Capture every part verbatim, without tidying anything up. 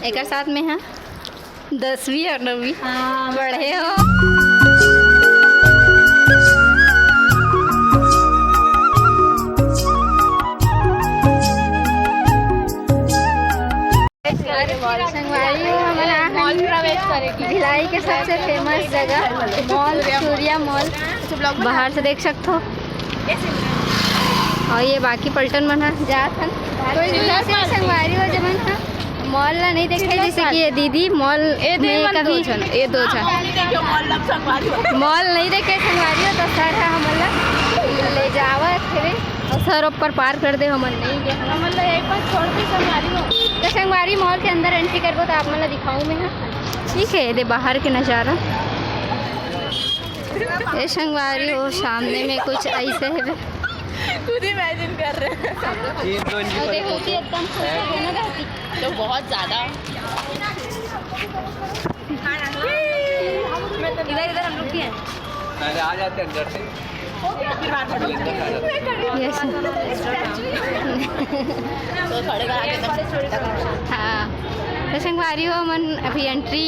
एकर साथ में है दसवीं और नौवीं। हाँ, पढ़े हो। संगवारी हो, हमन आ हन भिलाई के सबसे फेमस जगह मॉल, सूर्या मॉल। बाहर से देख सकथो। और ये बाकी पलटन मन ह जात हन। कोई भी ऐसे संगवारी हो, जमन ह मॉल ला नहीं देखे, जैसे कि ये दीदी मॉल ए दे में मन कभी दो झन, ए दो झन। मॉल नहीं देखे संगवारी हो, तो सर ह हमन ला ले जावत हवे। और सर ऊपर पार कर दे, हमन नहीं गए। हमन ला यहीं पर छोड़ दे संगवारी हो। तो संगवारी मॉल के अंदर एंट्री करबो तो आप मन ला दिखाऊं मैं, हाँ। ठीक है, ये दे बाहर के नज़ारा। ए संगवारी हो, सामने में कुछ ऐसे है। खुद इमेजिन कर रहे हैं। ये देखो कि एकदम खुश हो गए ना धरती। तो बहुत ज्यादा। इधर, इधर हम लोग भी हैं। पहले आ जाते अंदर से। यस। हाँ, तो संगवारी हो, हमन अभी एंट्री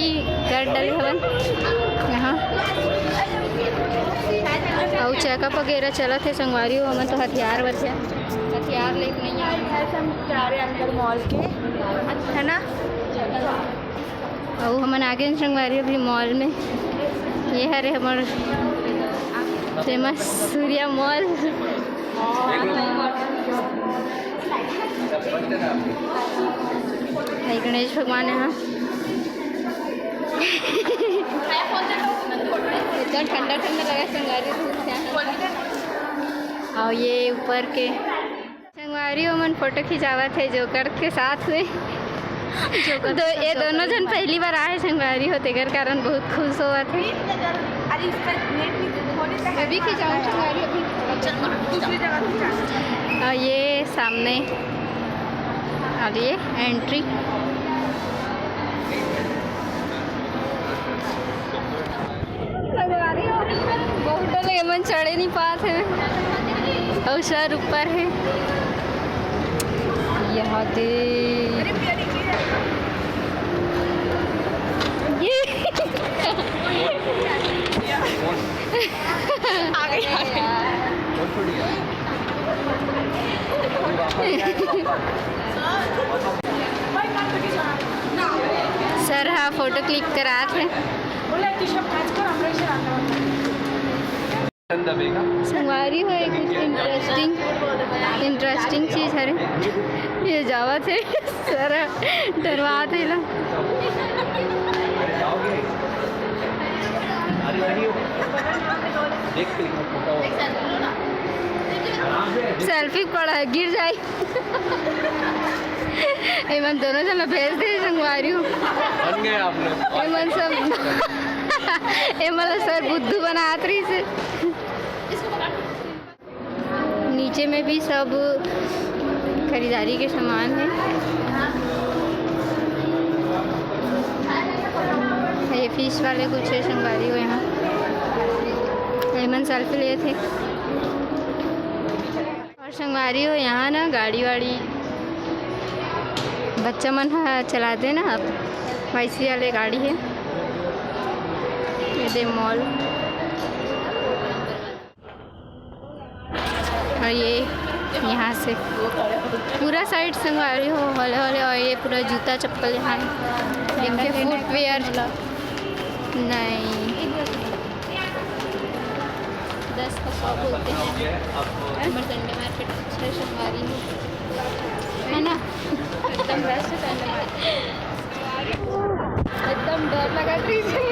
कर डले हवन यहाँ। अउ चेकअप वगैरह चलत हे संगवारी हो, हमन तो हथियार वथियार, हथियार लेके नहीं आए। हम जा रहे अंदर मॉल के, है ना? अउ हमन आगे संगवारी अभी मॉल में। ये हरे हमर फेमस सूर्या मॉल। भाई गणेश भगवान यहाँ। इतना ठंडा ठंडा लगा संगवारी धूप से यहाँ। और ये ऊपर के संगवारी हो, हमन फोटो खिंचावत हे जोकर के साथ में। जोकर दो, के साथ ये दोनों जोकर। जन पहली बार आए संगवारी हो, तेकर कारण बहुत खुश होवत हे। अभी खिंचाऊं संगवारी, अभी दूसरी जगह खिंचा। और ये सामने, और ये एंट्री। बहुत डर लगे, मन चढ़े नहीं पात हे। और सर ऊपर है। यहाँ दे। ये। आ गई, आ गई। सर हा फोटो क्लिक करात हे। संगवारी हो, एक कुछ इंटरेस्टिंग, इंटरेस्टिंग चीज हरे। ये जावत हे, सर डरवात हे ला। सेल्फी पड़ा है, गिर जाए। एमन दोनों जना भेज दे संगवारी हो। बन गए आप लोग। एमन सब, एमन ला सर बुद्धू बनात रहिस हे। नीचे में भी सब खरीदारी के सामान है। ये फिश वाले कुछ है संगवारी हो यहाँ। एमन सेल्फी लेत हे। और संगवारी हो, यहाँ ना गाड़ी वाड़ी बच्चा मन ह चलाते ना, अब वैसी वाले गाड़ी है। ये दे मॉल, और ये यहाँ से पूरा साइड संगवारी हो हौले हौले, और ये पूरा जूता चप्पल यहाँ है, इनके फुटवेयर नहीं। दस का सौ बोलते हैं। हमर संडे मार्केट अच्छा संगवारी हो, है ना? एकदम बेस्ट संडे मार्केट। एकदम डर लगा रही थी।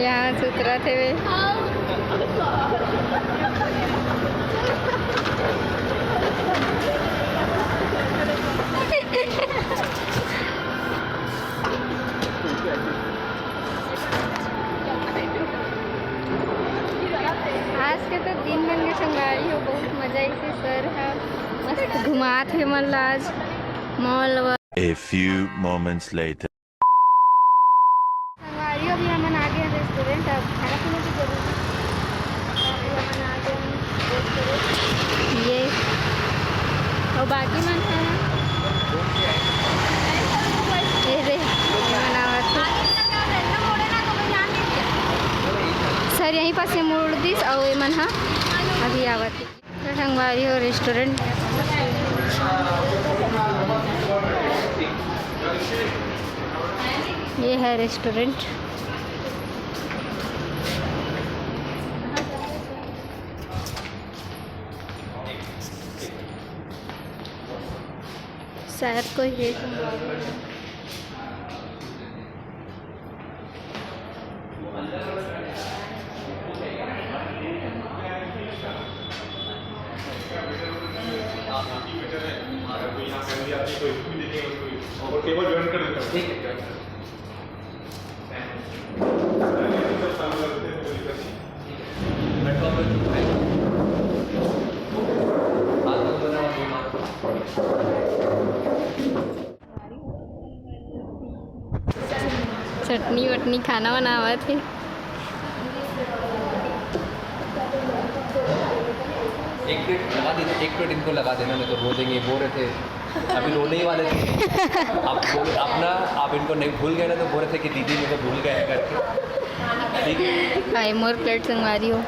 यहाँ से उतरा थे वे। आज के तो दिन मन के संगवारी हो, बहुत मजा आइसे। सर ह मस्त घुमात हे मन ला आज मॉल व। A few moments later. संगवारी हो, अभी हमन आ गए रेस्टोरेंट, अब खाना पीने की जरूरत है। अभी हमन आ गए हैं रेस्टोरेंट। ये और बाकी मन है। हाँ, अभी आवत हे। तो संगवारी हो, रेस्टोरेंट, ये है रेस्टोरेंट। शायद कोई है। चटनी वटनी खाना बनावत हे। एक प्लेट लगा दे, एक प्लेट इनको लगा देना, नहीं तो रो देंगे, रो रहे थे। अभी रोने ही वाले थे। आप बोल, अपना, आप इनको नहीं भूल गए ना, तो बोल रहे थे कि दीदी मुझे भूल गए हैं करके। ठीक है। हाय, मोर प्लेट संगवारी हो।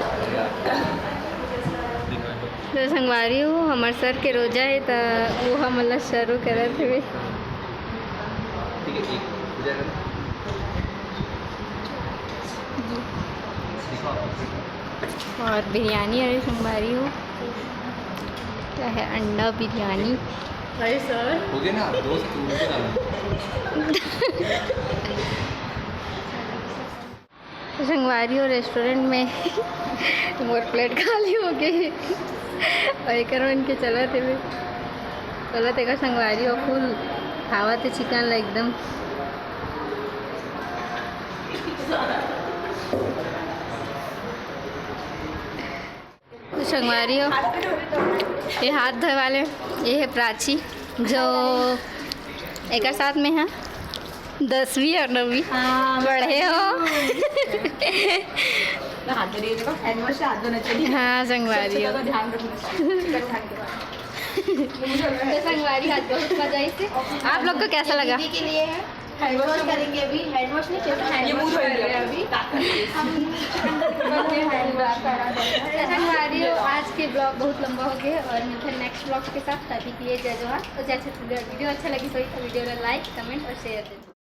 तो संगवारी हो, हमर सर के रोजा है, तो वो हमला शुरू करत हुए। ठीक है, ठीक। और बिरयानी, अरे संगवारी हो, क्या है, अंडा बिरयानी। अरे सर। हो गया ना, दोस्त, तू उनको डालो। संगवारी हो, रेस्टोरेंट में मोर प्लेट खाली हो गई और एकर मन के चलत हे, चलत एकर संगवारी हो, फुल खावत हे चिकन ला एकदम। तो संगवारी हो, ये हाथ धोए वाले, ये है प्राची, जो एकर साथ में है दसवीं और नवीं। हाँ, पढ़े हो। हाथ धो रही है, देखो, हैंड वॉश से हाथ धोना चाहिए। हाँ, संगवारी हो। स्वच्छता का ध्यान रखना चाहिए। तो संगवारी, आज बहुत मजा आई से। आप लोग को कैसा लगा? दीदी के लिए है। हैंड वॉश करेंगे अभी, हैंड वॉश नहीं, सिर्फ ये मुंह धोएंगे अभी। हम संगवारी हो, आज के ब्लॉग बहुत लंबा हो गया और मिलते हैं नेक्स्ट ब्लॉग के साथ। तभी के लिए जय जोहार और जय छत्तीसगढ़। वीडियो अच्छा लगी तो वीडियो ला लाइक, कमेंट और शेयर करें।